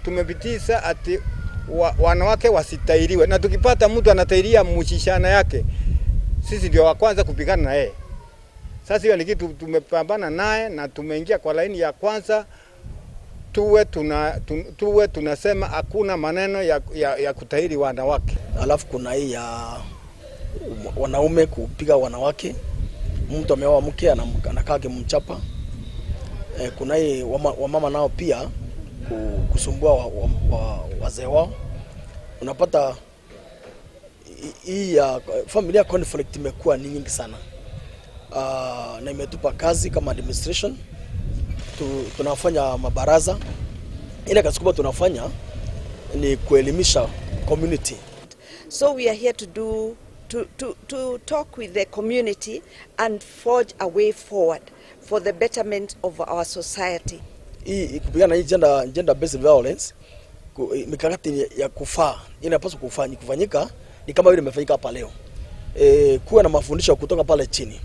Tumepitisha ati wanawake wasitairiwe, na tukipata mtu anatairia msichana yake, sisi ndio wa kwanza kupigana na yeye. Sasa hiyo ni kitu tumepambana naye na tumeingia kwa laini ya kwanza, tuwe tunasema hakuna maneno ya kutahiri wanawake. Alafu kuna hii ya wanaume kupiga wanawake, mtu ameoa mke anakaa akimchapa. Kuna hii wamama nao pia kusumbua wazee wao. Unapata hii ya familia conflict imekuwa ni nyingi sana, na imetupa kazi kama administration tunafanya mabaraza. Ile kazi kubwa tunafanya ni kuelimisha community. So we are here to do to, to, to talk with the community and forge a way forward for the betterment of our society. Hii kupigana hii gender based violence, mikakati ya kufaa inapaswa kufanyika ni kama vile imefanyika hapa leo. Kuwa na mafundisho kutoka pale chini.